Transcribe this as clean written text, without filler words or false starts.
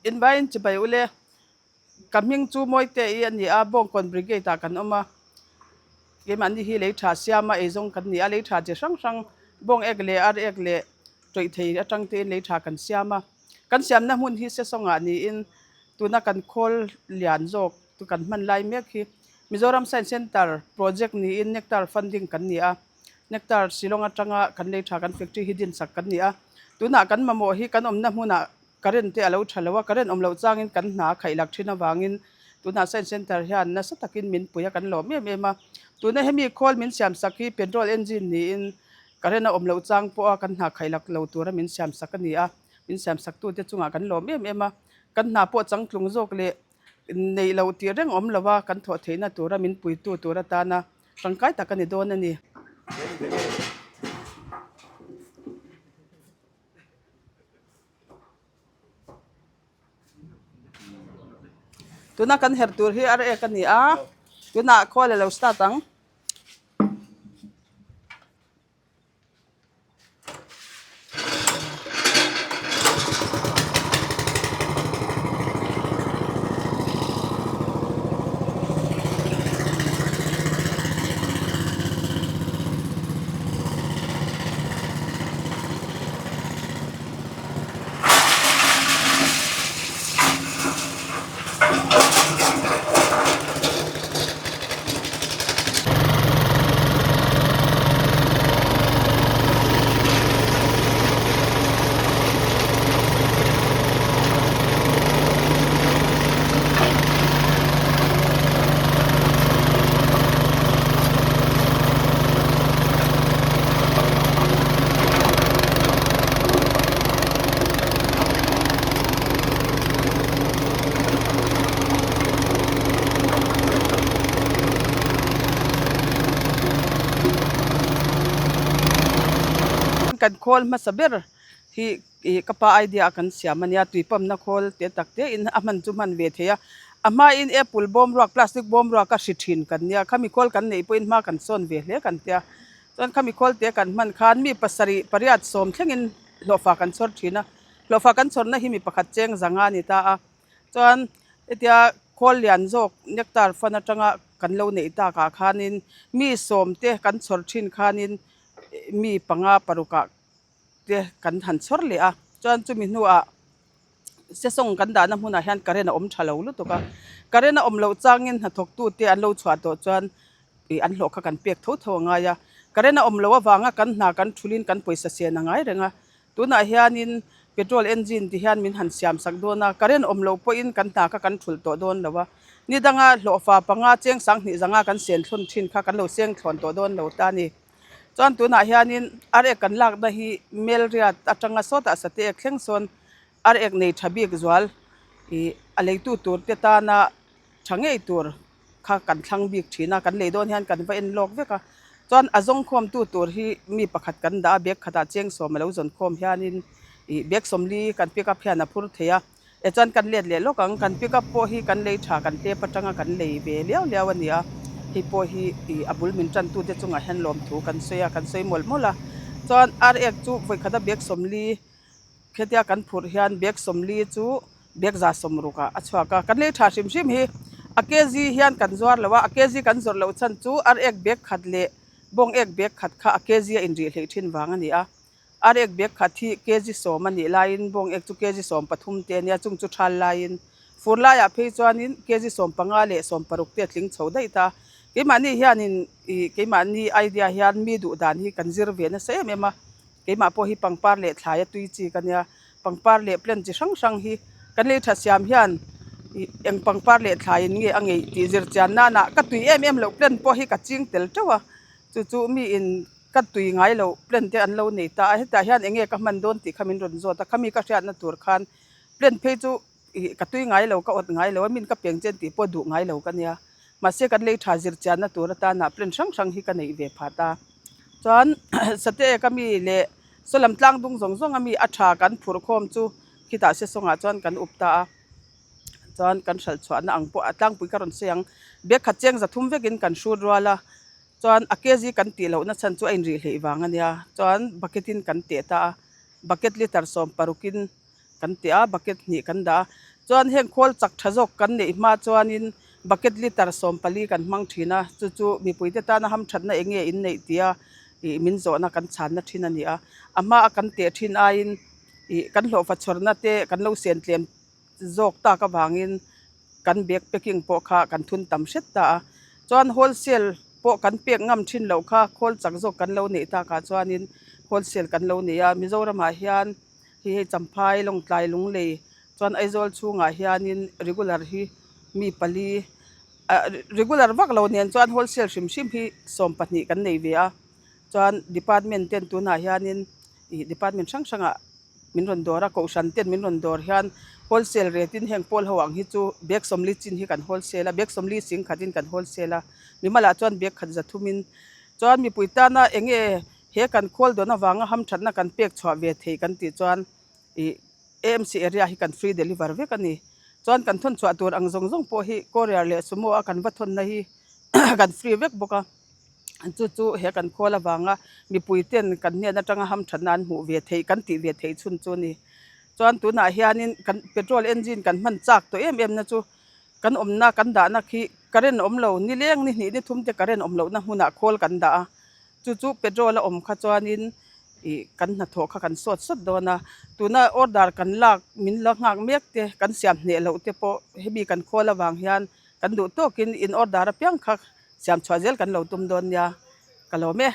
Invaiin chibai ule, ka hming chu Mawite-i a ni a, Bawngkawn Brigade ah kan awm a, keimahni hi lei tha siama eizawng kan ni a, lei tha chi hrang hrang bawng ek leh ar ek leh tawih thei atang tein lei tha kan siam a, kan siamna hmun hi Sesawngah niin tuna kan khawl lian zawk chu kan hman lai mek hi Mizoram Science Centre project niin Nectar funding kan ni a. Nectar Shillong atanga kan lei tha kan factory hi din sak kan ni a, tunah kan mamawh hi kan awmna hmunah current te a lo tha lo a, current awm loh changin kan hna a khaih lak thin avangin tunah Science Centre hian nasa takin min pui a kan lawm em em a, tuna hemi khawl min siam sak hi petrol engine niin current a awm loh chang pawha kan hna khaih lak lo tura min siam sak a ni a, min siam sak tute chungah kan lawm em em a, kan hna pawh changtlung zawk leh neih loh tih reng awm lo a kan thawh theihna tura min puitu tur atana Tangkai tak a ni dawn a ni. Tuna kan her tur hi ar ek a ni a, tunah khawl a lo start ang. Kan khawl hmasa ber hi ih ka pa idea a kan siam a nia tui pump na khawl te tak te in a hman chu hman ve thei a a hmain apple bawm ruak plastic bawm ruak a hri thin kan nia khami khawl kan neih pawhin hma kan sawn ve hle kan tia chuan khami khawl te kan hman khan mi pasarih pariat sawm thlengin hlawhfa kan chhawr thin a hlawhfa kan chhawrna hi mi pakhat cheng zanga a ni ta a. Chuan hetia khawl lian zawk nectar fund atanga kan lo neih takah khanin mi sawmte kan chhawr thin khanin mi panga parukah te kan han chhawr leh a. Chuan chumi hnuah sesawng kan dahna hmunah hian current a awm tha lo lutuk a. Current a awm loh changin hnathawktute an lo chhuah tawh chuan ih an hlawh kha kan pek tho tho a ngai a. Current a awm loh avanga kan hna kan thulhin kan pawisa sen a ngai reng a. Tunah hianin petrol engine ti hian min han siam sak dawn a, current awm loh pawhin kan hna kha kan thulh tawh dawn lo a. Ni danga hlawhfa panga cheng sanghnih zanga kan sen thlun thin kha kan lo seng thlawn tawh dawn lo ta a ni. Chuan tunah hianin ar ek kan lakna hi Melriat atanga sawtah sate ek thleng sawn ar ek nei tha bik zual ih a leitu tur te tana tha ngei tur kha kan thlang bik thin a, kan lei dawn hian kan va en lawk vek a, chuan a zawng khawm tu tur hi mi pakhat kan dah a, bag khatah cheng sawm a lo zawn khawm hianin ih bag sawmli kan pick up hian a phur thei a, eh chuan kan let leh lawk ang, kan pick up pawh hi kan lei tha kan hlep atanga kan lei ve liau liau a ni a, hei pawh hi ih a bul min tan tute chungah hian lawmthu kan sawi a, kan sawi mawlh mawlh a, chuan ar ek chu vawikhat a bag sawmli Hetia kan phurh hian bag 40 chu bag 160 ah a chhuak a, kan lei tha hrim hrim hi a kg hian kan zuar lo a, a kg kan zawrh loh chhan chu ar ek bag khat leh bawng ek bag khat kha a kg a inrih hleih thin vang a ni a, ar ek bag khat hi kg 10 a nih laiin bawng ek chu kg 13 te a nia chung chu thal laiin fur laiah phei chuanin kg 15 leh 16 te a tling chho daih ta a, keimahni hianin ih keimahni idea hian mi duh dan hi kan zir ve nasa em em a. Keimah pawh hi pangpar leh thlai a tui chi ka nia, pangpar leh plant chi hrang hrang hi kan lei tha siam hian ih eng pangpar leh thlai in nge a ngeih tih zir chian nana ka tui em em loh plant pawh hi ka ching tel teuh a, chu chu mi in ka tui ngai loh plant te an lo nei ta a, hetah hian eng nge ka hman dawn tih kha min rawn zawt a, khami ka hriatna tur khan plant phei chu ih ka tui ngai lo ka awt ngai lo a min ka peng chen tih pawh duh ngai lo ka nia mahse kan lei tha zir chianna tur atana plan hrang hrang hi ka neih ve phat a chuan sate eka mi leh saw lam tlang dung zawng zawng ami a tha kan phurh khawm chu khitah sesawngah chuan kan up ta a chuan kan hralh chhuahna ang pawh a tlangpui ka rawn sawi ang bag khat cheng zathum vekin kan hrut rual a chuan a kg kan tih lohna chhan chu a inrih hleih vang a nia chuan bucket in kan teh ta a bucket litre 16 in. Kan ti a, bucket hnih kan dah a. Chuan heng khawl chak tha zawk kan neih hma chuanin bucket litre 14 kan hmang thin a, chu chu mipuite tana hamthatna eng nge in neih tia ih min zawhna kan chhanna thin a ni a. A hma a kan teh thin aiin ih kan hlawhfa chhawrna te kan lo sen tlem zawk tak avangin kan bag packing pawh kha kan thun tam hret ta a. Chuan wholesale pawh kan pek ngam thin loh kha khawl chak zawk kan lo neih takah chuanin wholesale kan lo nei a. Mizoramah hian. Hei hei Champhai Lawngtlai Lunglei chuan Aizawl chhungah hianin regular hi mi pali ah regular vak lo nen chuan wholesale hrim hrim hi 12 kan nei ve a chuan department ten tunah hianin ih department hrang hrangah min rawn dawr a kohhran ten min rawn dawr hian wholesale rate in heng pawl ho ang hi chu bag 40 chin hi kan wholesale a bag 40 sing khatin kan wholesale a mimalah chuan bag khat za thumin chuan mipui tana eng nge. He kan khawl dawn avanga hamthatna kan pek chhuah ve thei kan tih chuan ih AMC area hi kan free deliver vek a ni. Chuan kan thawn chhuah tur ang zawng zawng pawh hi courier leh sumo a kan va thawnna hi kan free vek bawk a. Chu chu he kan khawl avanga mipui ten kan hnen atanga hamthatna an hmuh ve theih kan tih ve theih chhun chu a ni. Chuan tunah hianin kan petrol engine kan hman chak tawh em em na chu kan awmna kan dahna khi current awm lo ni leng ni hnih ni thum te current awm lohna hmunah khawl kan dah a. Chu chu petrol a awm kha chuanin ih kan hnathawh kha kan sawt sawt dawn a, tuna order kan lak min la nghak mek te kan siam hneh loh te pawh hemi kan khawl avang hian kan duh tawkin in order apiang kha siam chhuah zel kan lo tum dawn nia ka lawm e.